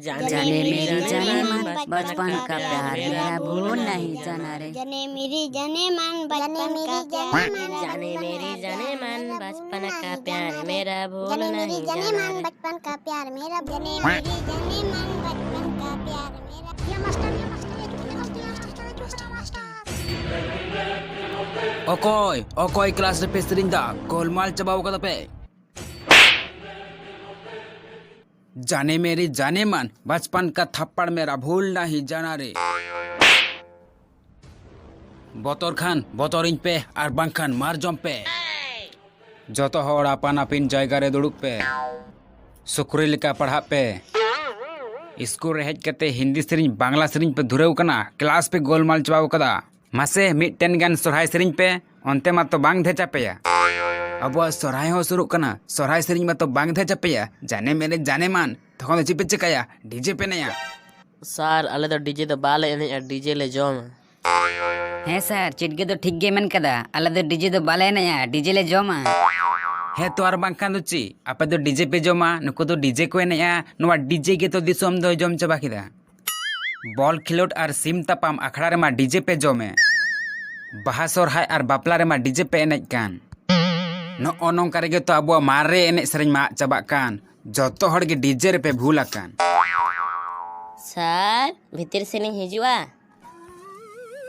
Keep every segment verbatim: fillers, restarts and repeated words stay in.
जाने मेरी जाने मन, बचपन का प्यार मेरा भूल नहीं जाना रे। जाने मेरी जाने मन, बचपन का प्यार मेरा भूल नहीं जाना रे। जाने मेरी जाने मन, बचपन का प्यार मेरा भूल नहीं जाना रे। बचपन का प्यार मेरा, जाने मेरी जाने मन, बचपन का प्यार मेरा। ये मास्टर, ये मास्टर, ये मास्टर, ये मास्टर, ये मास्टर। ᱚᱠᱚᱭ ᱚᱠᱚᱭ ᱠᱞᱟᱥ ᱨᱮᱯᱮ ᱥᱮᱨᱮᱧ ᱫᱟ? ᱜᱳᱞᱢᱟᱞ ᱪᱟᱵᱟᱣ ᱠᱟᱫᱟ ᱯᱮ᱾ जाने मेरी जाने मन, बचपन का थप्पड़ मेरा भूल नहीं जाना रे। ᱵᱚᱛᱚᱨ ᱠᱷᱟᱱ ᱵᱚᱛᱚᱨᱤᱧ ᱯᱮ, ᱟᱨ ᱵᱟᱝᱠᱷᱟᱱ ᱢᱟᱨ ᱡᱚᱢ ᱯᱮ᱾ ᱡᱚᱛᱚ ᱦᱚᱲ ᱟᱯᱟᱱ ᱟᱹᱯᱤᱱ ᱡᱟᱭᱜᱟ ᱨᱮ ᱫᱩᱲᱩᱵ ᱯᱮ᱾ ᱥᱩᱠᱨᱤ ᱞᱮᱠᱟ ᱯᱟᱲᱦᱟᱜ ᱯᱮ᱾ ᱥᱠᱩᱞ ᱨᱮ ᱦᱮᱡ ᱠᱟᱛᱮ ᱦᱤᱱᱫᱤ ᱥᱮᱨᱮᱧ, ᱵᱟᱝᱞᱟ ᱥᱮᱨᱮᱧ ᱯᱮ ᱫᱷᱩᱨᱟᱹᱣ ᱠᱟᱱᱟ, ᱠᱞᱟᱥ ᱯᱮ ᱜᱳᱞᱢᱟᱞ ᱪᱟᱵᱟᱣ ᱠᱟᱫᱟ᱾ ᱢᱟᱥᱮ ᱢᱤᱫᱴᱮᱱ ᱜᱟᱱ ᱥᱚᱨᱦᱟᱭ ᱥᱮᱨᱮᱧ ᱯᱮ, ᱚᱱᱛᱮ ᱢᱟᱛᱚ ᱵᱟᱝ ᱫᱷᱮᱡ ᱟᱯᱮᱭᱟ᱾ ᱟᱵᱚᱣᱟᱜ ᱥᱚᱨᱦᱟᱭ ᱦᱚᱸ ᱥᱩᱨᱩᱜ ᱠᱟᱱᱟ, ᱥᱚᱨᱦᱟᱭ ᱥᱮᱨᱮᱧ ᱢᱟᱛᱚ ᱵᱟᱝ ᱫᱷᱮᱡ ᱟᱯᱮᱭᱟ᱾ ᱡᱟᱱᱮ ᱢᱮᱨᱮ ᱡᱟᱱᱮ ᱢᱟᱱ, ᱛᱚᱠᱷᱚᱱ ᱫᱚ ᱪᱮᱫ ᱯᱮ ᱪᱤᱠᱟᱹᱭᱟ? ᱰᱤᱡᱮ ᱯᱮ ᱮᱱᱮᱡᱼᱟ᱾ ᱥᱟᱨ, ᱟᱞᱮ ᱫᱚ ᱰᱤᱡᱮ ᱫᱚ ᱵᱟᱞᱮ ᱮᱱᱮᱡᱼᱟ, ᱰᱤᱡᱮ ᱞᱮ ᱡᱚᱢᱟ᱾ ᱦᱮᱸ ᱥᱟᱨ, ᱪᱮᱫ ᱜᱮ ᱫᱚ ᱴᱷᱤᱠ ᱜᱮ ᱢᱮᱱ ᱠᱟᱫᱟ, ᱟᱞᱮ ᱫᱚ ᱰᱤᱡᱮ ᱫᱚ ᱵᱟᱞᱮ ᱮᱱᱮᱡᱼᱟ, ᱰᱤᱡᱮ ᱞᱮ ᱡᱚᱢᱟ᱾ ᱦᱮᱸ ᱛᱚ, ᱟᱨ ᱵᱟᱝᱠᱷᱟᱱ ᱫᱚ ᱪᱮᱫ? ᱟᱯᱮ ᱫᱚ ᱰᱤᱡᱮ ᱯᱮ ᱡᱚᱢᱟ, ᱱᱩᱠᱩ ᱫᱚ ᱰᱤᱡᱮ ᱠᱚ ᱮᱱᱮᱡᱼᱟ, ᱱᱚᱣᱟ ᱰᱤᱡᱮ ᱜᱮᱛᱚ ᱫᱤᱥᱚᱢ ᱫᱚᱭ ᱡᱚᱢ ᱪᱟᱵᱟ ᱠᱮᱫᱟ᱾ ᱵᱚᱞ ᱠᱷᱮᱞᱳᱰ ᱟᱨ ᱥᱤᱢ ᱛᱟᱯᱟᱢ ᱟᱠᱷᱲᱟ ᱨᱮᱢᱟ ᱰᱤᱡᱮ ᱯᱮ ᱡᱚᱢᱮ, ᱵᱟᱦᱟ ᱥᱚᱨᱦᱟᱭ ᱟᱨ ᱵᱟᱯᱞᱟ ᱨᱮᱢᱟ ᱰᱤᱡᱮ ᱯᱮ ᱮᱱᱮᱡ ᱠᱟᱱ᱾ ᱱᱚᱜᱼᱚ ᱱᱚᱝᱠᱟ ᱨᱮᱜᱮ ᱛᱚ ᱟᱵᱚᱣᱟᱜ ᱢᱟᱨᱮ ᱮᱱᱮᱡ ᱥᱮᱨᱮᱧ ᱢᱟ ᱟᱫ ᱪᱟᱵᱟᱜ ᱠᱟᱱ᱾ ᱡᱚᱛᱚ ᱦᱚᱲ ᱜᱮ ᱰᱤᱡᱮ ᱨᱮᱯᱮ ᱵᱷᱩᱞ ᱟᱠᱟᱱ᱾ ᱥᱟᱨ, ᱵᱷᱤᱛᱤᱨ ᱥᱮᱱᱤᱧ ᱦᱤᱡᱩᱜᱼᱟ?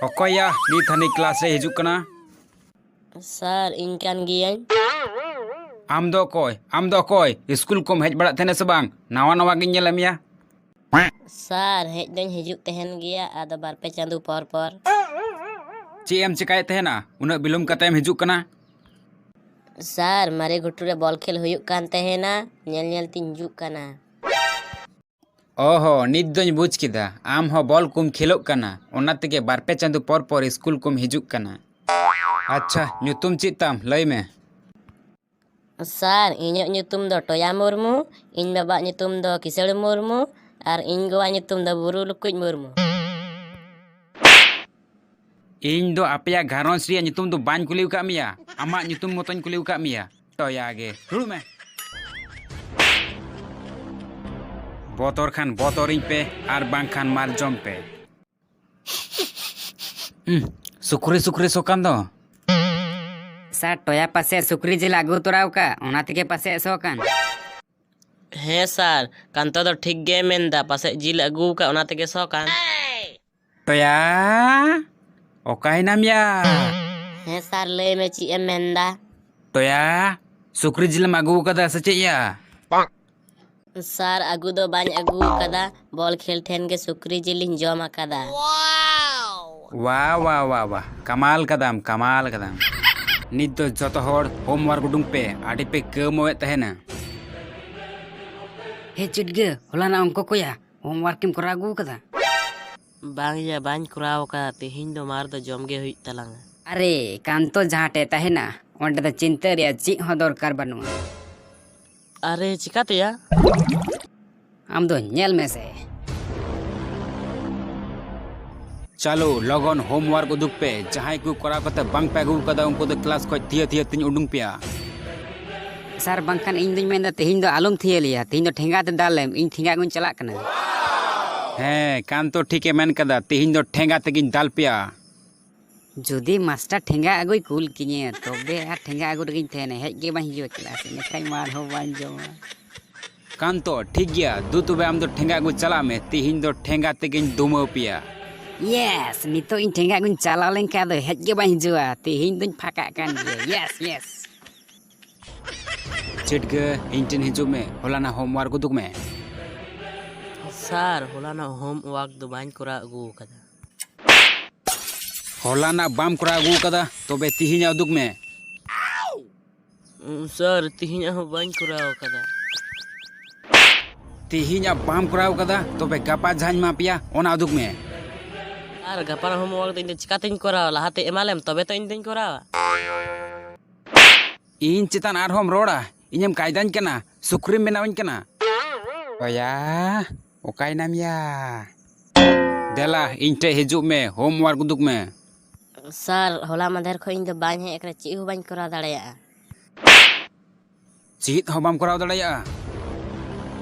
ᱚᱠᱚᱭᱭᱟ ᱱᱤᱛ ᱦᱟᱹᱱᱤ ᱠᱞᱟᱥ ᱨᱮ ᱦᱤᱡᱩᱜ ᱠᱟᱱᱟ? ᱥᱟᱨ, ᱤᱧ ᱠᱟᱱ ᱜᱤᱭᱟᱹᱧ᱾ ᱟᱢ ᱫᱚ ᱚᱠᱚᱭ? ᱟᱢ ᱫᱚ ᱚᱠᱚᱭ? ᱥᱠᱩᱞ ᱠᱚᱢ ᱦᱮᱡ ᱵᱟᱲᱟᱜ ᱛᱟᱦᱮᱱᱟ ᱥᱮ ᱵᱟᱝ? ᱱᱟᱣᱟ ᱱᱟᱣᱟ ᱜᱤᱧ ᱧᱮᱞᱮᱫ ᱢᱮᱭᱟ᱾ ᱥᱟᱨ, ᱦᱮᱡ ᱫᱚᱧ ᱦᱤᱡᱩᱜ ᱛᱟᱦᱮᱱ ᱜᱮᱭᱟ, ᱟᱫᱚ ᱵᱟᱨ ᱯᱮ ᱪᱟᱸᱫᱳ ᱯᱚᱨ ᱯᱚᱨ᱾ ᱪᱮᱫ ᱮᱢ ᱪᱮᱠᱟᱭᱮᱫ ᱛᱟᱦᱮᱱᱟ? ᱩᱱᱟᱹᱜ ᱵᱤᱞᱚᱢ ᱠᱟᱛᱮᱢ ᱦᱤᱡᱩᱜ ᱠᱟᱱᱟ? ᱥᱟᱨ, ᱢᱟᱨᱮ ᱜᱷᱩᱴᱩ ᱨᱮ ᱵᱚᱞ ᱠᱷᱮᱞ ᱦᱩᱭᱩᱜ ᱠᱟᱱ ᱛᱟᱦᱮᱱᱟ, ᱧᱮᱞ ᱧᱮᱞ ᱛᱤᱧ ᱦᱤᱡᱩᱜ ᱠᱟᱱᱟ᱾ ᱚᱦᱚ, ᱱᱤᱛ ᱫᱚᱧ ᱵᱩᱡᱽ ᱠᱮᱫᱟ, ᱟᱢ ᱦᱚᱸ ᱵᱚᱞ ᱠᱚᱢ ᱠᱷᱮᱞᱳᱜ ᱠᱟᱱᱟ, ᱚᱱᱟ ᱛᱮᱜᱮ ᱵᱟᱨ ᱯᱮ ᱪᱟᱸᱫᱳ ᱯᱚᱨ ᱯᱚᱨ ᱥᱠᱩᱞ ᱠᱚᱢ ᱦᱤᱡᱩᱜ ᱠᱟᱱᱟ᱾ ᱟᱪᱪᱷᱟ, ᱧᱩᱛᱩᱢ ᱪᱮᱫ ᱛᱟᱢ? ᱞᱟᱹᱭ ᱢᱮ᱾ ᱥᱟᱨ, ᱤᱧᱟᱹᱜ ᱧᱩᱛᱩᱢ ᱫᱚ ᱴᱚᱭᱟ ᱢᱩᱨᱢᱩ, ᱤᱧ ᱵᱟᱵᱟᱣᱟᱜ ᱧᱩᱛᱩᱢ ᱫᱚ ᱠᱤᱥᱟᱹᱬ ᱢᱩᱨᱢᱩ, ᱟᱨ ᱤᱧ ᱜᱚᱣᱟᱜ ᱧᱩᱛᱩᱢ ᱫᱚ ᱵᱩᱨᱩ ᱞᱩᱠᱩᱡ ᱢᱩᱨᱢᱩ᱾ ᱤᱧ ᱫᱚ ᱟᱯᱮᱭᱟᱜ ᱜᱷᱟᱨᱚᱸᱡᱽ ᱨᱮᱭᱟᱜ ᱧᱩᱛᱩᱢ ᱫᱚ ᱵᱟᱹᱧ ᱠᱩᱞᱤ ᱟᱠᱟᱫ ᱢᱮᱭᱟ, ᱟᱢᱟᱜ ᱧᱩᱛᱩᱢ ᱢᱚᱛᱚᱧ ᱠᱩᱞᱤ ᱟᱠᱟᱫ ᱢᱮᱭᱟ᱾ ᱴᱚᱭᱟ ᱜᱮ, ᱫᱩᱲᱩᱵ ᱢᱮ᱾ ᱵᱚᱛᱚᱨ ᱠᱷᱟᱱ ᱵᱚᱛᱚᱨᱤᱧ ᱯᱮ, ᱟᱨ ᱵᱟᱝᱠᱷᱟᱱ ᱢᱟᱨ ᱡᱚᱢ ᱯᱮ᱾ ᱩᱸ, ᱥᱩᱠᱨᱤ ᱥᱩᱠᱨᱤ ᱥᱚ ᱠᱟᱱ ᱫᱚ᱾ ᱥᱟᱨ, ᱴᱚᱭᱟ ᱯᱟᱥᱮ ᱥᱩᱠᱨᱤ ᱡᱤᱞ ᱟᱹᱜᱩ ᱛᱚᱨᱟᱣ ᱠᱟᱜ, ᱚᱱᱟ ᱛᱮᱜᱮ ᱯᱟᱥᱮ ᱥᱚ ᱠᱟᱱ᱾ ᱦᱮᱸ ᱥᱟᱨ, ᱠᱟᱱᱛᱚ ᱫᱚ ᱴᱷᱤᱠ ᱜᱮ ᱢᱮᱱᱫᱟ, ᱯᱟᱥᱮᱡ ᱡᱤᱞ ᱟᱹᱜᱩ ᱟᱠᱟᱫ, ᱚᱱᱟ ᱛᱮᱜᱮ ᱥᱚ ᱠᱟᱱ᱾ ᱴᱚᱭᱟ, ᱚᱠᱟᱭᱮᱱᱟᱢ ᱭᱟ? ᱦᱮᱸ ᱥᱟᱨ, ᱞᱟᱹᱭ ᱢᱮ, ᱪᱮᱫ ᱮᱢ ᱢᱮᱱᱫᱟ? ᱴᱚᱭᱟ, ᱥᱩᱠᱨᱤ ᱡᱤᱞᱮᱢ ᱟᱹᱜᱩ ᱟᱠᱟᱫᱟ ᱥᱮ ᱪᱮᱫ ᱭᱟ? ᱥᱟᱨ, ᱟᱹᱜᱩ ᱫᱚ ᱵᱟᱹᱧ ᱟᱹᱜᱩ ᱟᱠᱟᱫᱟ, ᱵᱚᱞ ᱠᱷᱮᱞ ᱴᱷᱮᱱ ᱜᱮ ᱥᱩᱠᱨᱤ ᱡᱤᱞᱤᱧ ᱡᱚᱢ ᱟᱠᱟᱫᱟ᱾ ᱣᱟ ᱣᱟ ᱣᱟ ᱣᱟ, ᱠᱟᱢᱟᱞ ᱠᱟᱫᱟᱢ, ᱠᱟᱢᱟᱞ ᱠᱟᱫᱟᱢ᱾ ᱱᱤᱛ ᱫᱚ ᱡᱚᱛᱚ ᱦᱚᱲ ᱦᱳᱢᱣᱟᱨᱠ ᱩᱰᱩᱝ ᱯᱮ, ᱟᱹᱰᱤ ᱯᱮ ᱠᱟᱹᱣᱢᱟᱹᱣᱮᱫ ᱛᱟᱦᱮᱱᱟ᱾ ᱦᱮ ᱪᱤᱴᱜᱟᱹ, ᱦᱚᱞᱟᱱᱟᱜ ᱚᱝᱠᱚ ᱠᱚᱭᱟ ᱦᱳᱢᱣᱟᱨᱠ ᱮᱢ ᱠᱚᱨᱟᱣ ᱟᱹᱜᱩ ᱟᱠᱟᱫᱟ? ᱵᱟᱝ ᱭᱟ, ᱵᱟᱹᱧ ᱠᱚᱨᱟᱣ ᱟᱠᱟᱫᱟ᱾ ᱛᱮᱦᱮᱧ ᱫᱚ ᱢᱟᱨ ᱫᱚ ᱡᱚᱢ ᱜᱮ ᱦᱩᱭᱩᱜ ᱛᱟᱞᱟᱝᱟ᱾ ᱟᱨᱮ, ᱠᱟᱱᱛᱚ ᱡᱟᱦᱟᱸ ᱴᱷᱮᱡ ᱛᱟᱦᱮᱱᱟ, ᱚᱸᱰᱮ ᱫᱚ ᱪᱤᱱᱛᱟᱹ ᱨᱮᱭᱟᱜ ᱪᱮᱫ ᱦᱚᱸ ᱫᱚᱨᱠᱟᱨ ᱵᱟᱹᱱᱩᱜᱼᱟ᱾ ᱟᱨᱮ, ᱪᱤᱠᱟᱹᱛᱮᱭᱟ? ᱟᱢ ᱫᱚ ᱧᱮᱞ ᱢᱮᱥᱮ᱾ ᱪᱟᱞᱳ, ᱞᱚᱜᱚᱱ ᱦᱳᱢᱣᱟᱨᱠ ᱩᱫᱩᱜ ᱯᱮ᱾ ᱡᱟᱦᱟᱸᱭ ᱠᱚ ᱠᱚᱨᱟᱣ ᱠᱟᱛᱮ ᱵᱟᱝ ᱯᱮ ᱟᱹᱜᱩ ᱟᱠᱟᱫᱟ, ᱩᱱᱠᱩ ᱫᱚ ᱠᱞᱟᱥ ᱠᱷᱚᱡ ᱛᱷᱤᱭᱟᱹ ᱛᱷᱤᱭᱟᱹ ᱛᱤᱧ ᱩᱰᱩᱝ ᱯᱮᱭᱟ᱾ ᱥᱟᱨ, ᱵᱟᱝᱠᱷᱟᱱ ᱤᱧ ᱫᱩᱧ ᱢᱮᱱᱫᱟ, ᱛᱮᱦᱮᱧ ᱫᱚ ᱟᱞᱚᱢ ᱛᱷᱤᱭᱟᱹ ᱞᱮᱭᱟ, ᱛᱮᱦᱮᱧ ᱫᱚ ᱴᱷᱮᱸᱜᱟ ᱛᱮ ᱫᱟᱞ ᱞᱮᱢ, ᱤᱧ ᱴᱷᱮᱸᱜᱟ ᱟᱹᱜᱩᱧ ᱪᱟᱞᱟᱜ ᱠᱟᱱᱟ᱾ ᱦᱮᱸ, ᱠᱟᱱᱛᱚ ᱴᱷᱤᱠᱮ ᱢᱮᱱ ᱠᱟᱫᱟ, ᱛᱮᱦᱮᱧ ᱫᱚ ᱴᱷᱮᱸᱜᱟ ᱛᱮᱜᱮᱧ ᱫᱟᱞ ᱯᱮᱭᱟ᱾ ᱡᱩᱫᱤ ᱢᱟᱥᱴᱟᱨ ᱴᱷᱮᱸᱜᱟ ᱟᱹᱜᱩᱭ ᱠᱩᱞ ᱠᱤᱧᱟᱹ, ᱛᱚᱵᱮ ᱟᱨ ᱴᱷᱮᱸᱜᱟ ᱟᱹᱜᱩ ᱨᱮᱜᱮᱧ ᱛᱟᱦᱮᱱᱟ, ᱦᱮᱡ ᱜᱮ ᱵᱟᱝ ᱦᱤᱡᱩᱜᱼᱟ ᱠᱞᱟᱥ, ᱤᱱᱟᱹᱠᱷᱟᱱ ᱢᱟᱨ ᱦᱚᱸ ᱵᱟᱝ ᱡᱚᱢᱟ᱾ ᱠᱟᱱᱛᱚ, ᱴᱷᱤᱠ ᱜᱮᱭᱟ, ᱫᱩ ᱛᱚᱵᱮ ᱟᱢ ᱫᱚ ᱴᱷᱮᱸᱜᱟ ᱟᱹᱜᱩ ᱪᱟᱞᱟᱜ ᱢᱮ, ᱛᱤᱦᱤᱧ ᱫᱚ ᱴᱷᱮᱸᱜᱟ ᱛᱮᱜᱮᱧ ᱫᱩᱢᱟᱹᱣ ᱯᱮᱭᱟ᱾ ᱭᱮᱥ, ᱱᱤᱛᱚᱜ ᱤᱧ ᱴᱷᱮᱸᱜᱟ ᱟᱹᱜᱩᱧ ᱪᱟᱞᱟᱣ ᱞᱮᱱᱠᱷᱟᱱ ᱟᱫᱚ ᱦᱮᱡ ᱜᱮ ᱵᱟᱝ ᱦᱤᱡᱩᱜᱼᱟ, ᱛᱤᱦᱤᱧ ᱫᱚᱧ ᱯᱷᱟᱸᱠᱟᱜ ᱠᱟᱱ ᱜᱮᱭᱟ᱾ Yes, yes. ᱪᱤᱴᱜᱟᱹ, ᱤᱧ ᱴᱷᱮᱱ ᱦᱤᱡᱩᱜ ᱢᱮ, ᱦᱚᱞᱟᱱᱟᱜ ᱦᱳᱢᱣᱟᱨᱠ ᱩᱫᱩᱜ ᱢᱮ᱾ ᱥᱟᱨ, ᱦᱚᱞᱟᱱᱟᱜ ᱦᱳᱢᱣᱟᱨᱠ ᱫᱚ ᱵᱟᱹᱧ ᱠᱚᱨᱟᱣ ᱟᱹᱜᱩ ᱟᱠᱟᱫᱟ᱾ ᱦᱚᱞᱟᱱᱟᱜ ᱵᱟᱢ ᱠᱚᱨᱟᱣ ᱟᱹᱜᱩ ᱟᱠᱟᱫᱟ, ᱛᱚᱵᱮ ᱛᱤᱦᱤᱧᱟᱜ ᱩᱫᱩᱜ ᱢᱮ᱾ ᱩᱸ, ᱥᱟᱨ, ᱛᱤᱦᱤᱧᱟᱜ ᱦᱚᱸ ᱵᱟᱹᱧ ᱠᱚᱨᱟᱣ ᱟᱠᱟᱫᱟ᱾ ᱛᱤᱦᱤᱧᱟᱜ ᱵᱟᱢ ᱠᱚᱨᱟᱣ ᱟᱠᱟᱫᱟ, ᱛᱚᱵᱮ ᱜᱟᱯᱟ ᱡᱟᱦᱟᱸᱧ ᱮᱢᱟ ᱯᱮᱭᱟ, ᱚᱱᱟ ᱩᱫᱩᱜ ᱢᱮ᱾ ᱟᱨ ᱜᱟᱯᱟ ᱦᱳᱢᱣᱟᱨᱠ ᱫᱚ ᱤᱧ ᱫᱚ ᱪᱤᱠᱟᱛᱤᱧ ᱠᱚᱨᱟᱣᱟ? ᱞᱟᱦᱟᱛᱮ ᱮᱢᱟᱞᱮᱢ, ᱛᱚᱵᱮ ᱛᱚ ᱤᱧ ᱫᱚᱧ ᱠᱚᱨᱟᱣᱟ᱾ ᱤᱧ ᱪᱮᱛᱟᱱ ᱟᱨᱦᱚᱸᱢ ᱨᱚᱲᱟ? ᱤᱧᱮᱢ ᱠᱟᱭᱫᱟᱧ ᱠᱟᱱᱟ? ᱥᱩᱠᱨᱤᱢ ᱵᱮᱱᱟᱣᱤᱧ ᱠᱟᱱᱟ? ᱚᱭᱟ, ᱚᱠᱟᱭᱮᱱᱟᱢ ᱭᱟ? ᱫᱮᱞᱟ, ᱤᱧ ᱴᱷᱮᱡ ᱦᱤᱡᱩᱜ ᱢᱮ, ᱦᱳᱢᱣᱟᱨᱠ ᱩᱫᱩᱜ ᱢᱮ᱾ ᱥᱟᱨ, ᱦᱚᱞᱟ ᱢᱟᱫᱷᱮᱨ ᱠᱷᱚᱱ ᱤᱧ ᱫᱚ ᱵᱟᱹᱧ ᱦᱮᱡ ᱟᱠᱟᱱᱟ, ᱪᱮᱫ ᱦᱚᱸ ᱵᱟᱹᱧ ᱠᱚᱨᱟᱣ ᱫᱟᱲᱮᱭᱟᱜᱼᱟ᱾ ᱪᱮᱫ ᱦᱚᱸ ᱵᱟᱢ ᱠᱚᱨᱟᱣ ᱫᱟᱲᱮᱭᱟᱜᱼᱟ?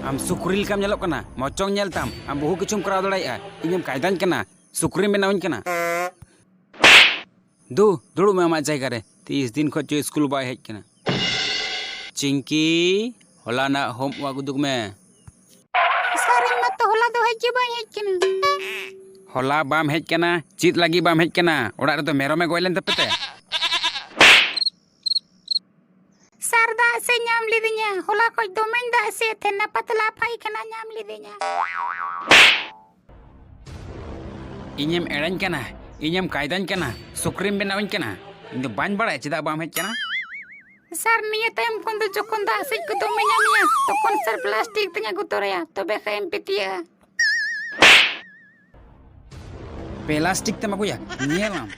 ᱟᱢ ᱥᱩᱠᱨᱤ ᱞᱮᱠᱟᱢ ᱧᱮᱞᱚᱜ ᱠᱟᱱᱟ, ᱢᱚᱪᱚᱝ ᱧᱮᱞ ᱛᱟᱢ᱾ ᱟᱢ ᱵᱚᱦᱩ ᱠᱤᱪᱷᱩᱢ ᱠᱚᱨᱟᱣ ᱫᱟᱲᱮᱭᱟᱜᱼᱟ, ᱤᱧᱮᱢ ᱠᱟᱭᱫᱟᱧ ᱠᱟᱱᱟ, ᱥᱩᱠᱨᱤᱢ ᱵᱮᱱᱟᱣᱤᱧ ᱠᱟᱱᱟ᱾ ᱫᱩ, ᱫᱩᱲᱩᱵ ᱢᱮ ᱟᱢᱟᱜ ᱡᱟᱭᱜᱟ ᱨᱮ᱾ ᱛᱤᱥ ᱫᱤᱱ ᱠᱷᱚᱱ ᱪᱚ ᱥᱠᱩᱞ ᱵᱟᱭ ᱦᱮᱡ ᱠᱟᱱᱟ᱾ ᱪᱤᱝᱠᱤ, ᱦᱚᱞᱟᱱᱟᱜ ᱦᱳᱢᱣᱟᱨᱠ ᱩᱫᱩᱜ ᱢᱮ᱾ ᱥᱟᱨ, ᱤᱧ ᱢᱟᱛᱚ ᱦᱚᱞᱟ ᱫᱚ ᱦᱮᱡ ᱜᱮ ᱵᱟᱭ ᱦᱮᱡ ᱠᱟᱱᱟ᱾ ᱦᱚᱞᱟ ᱵᱟᱢ ᱦᱮᱡ ᱠᱟᱱᱟ, ᱪᱮᱫ ᱞᱟᱹᱜᱤᱫ ᱵᱟᱢ ᱦᱮᱡ ᱠᱟᱱᱟ? ᱚᱲᱟᱜ ᱨᱮᱫᱚ ᱢᱮᱨᱚᱢᱮ ᱜᱚᱡ ᱞᱮᱱ ᱛᱟᱯᱮ ᱛᱮ? ᱥᱟᱨ, ᱫᱟᱜ ᱥᱮ ᱧᱟᱢ ᱞᱤᱫᱤᱧᱟ᱾ ᱦᱚᱞᱟ ᱠᱷᱚᱡ ᱫᱚᱢᱮᱧ ᱫᱟᱜ ᱥᱮᱫ ᱛᱟᱦᱮᱱᱟ, ᱯᱟᱛᱞᱟ ᱯᱟᱭᱠᱷᱟᱱᱟ ᱧᱟᱢ ᱞᱤᱫᱤᱧᱟ᱾ ᱤᱧᱮᱢ ᱮᱲᱮᱧ ᱠᱟᱱᱟ, ᱤᱧᱮᱢ ᱠᱟᱭᱫᱟᱧ ᱠᱟᱱᱟ, ᱥᱩᱠᱨᱤᱢ ᱵᱮᱱᱟᱣᱤᱧ ᱠᱟᱱᱟ᱾ ᱤᱧ ᱫᱚ ᱵᱟᱹᱧ ᱵᱟᱲᱟᱭᱟ ᱪᱮᱫᱟᱜ ᱵᱟᱢ ᱦᱮᱡ ᱠᱟᱱᱟ᱾ ᱥᱟᱨ, ᱱᱤᱭᱟᱹ ᱛᱟᱭᱚᱢ ᱠᱷᱚᱱ ᱫᱚ ᱡᱚᱠᱷᱚᱱ ᱫᱟᱜ ᱥᱮᱡ ᱠᱚ ᱫᱚᱢᱮ ᱧᱟᱢᱤᱧᱟ, ᱛᱚᱠᱷᱚᱱ ᱥᱟᱨ ᱯᱞᱟᱥᱴᱤᱠ ᱛᱮᱧ ᱟᱹᱜᱩ ᱛᱚᱨᱟᱭᱟ, ᱛᱚᱵᱮ ᱠᱷᱟᱡ ᱮᱢ ᱯᱟᱹᱛᱭᱟᱹᱜᱼᱟ᱾ ᱯᱞᱟᱥᱴᱤᱠ ᱛᱮᱢ ᱟᱹᱜᱩᱭᱟ? ᱧᱮᱞᱟᱢ᱾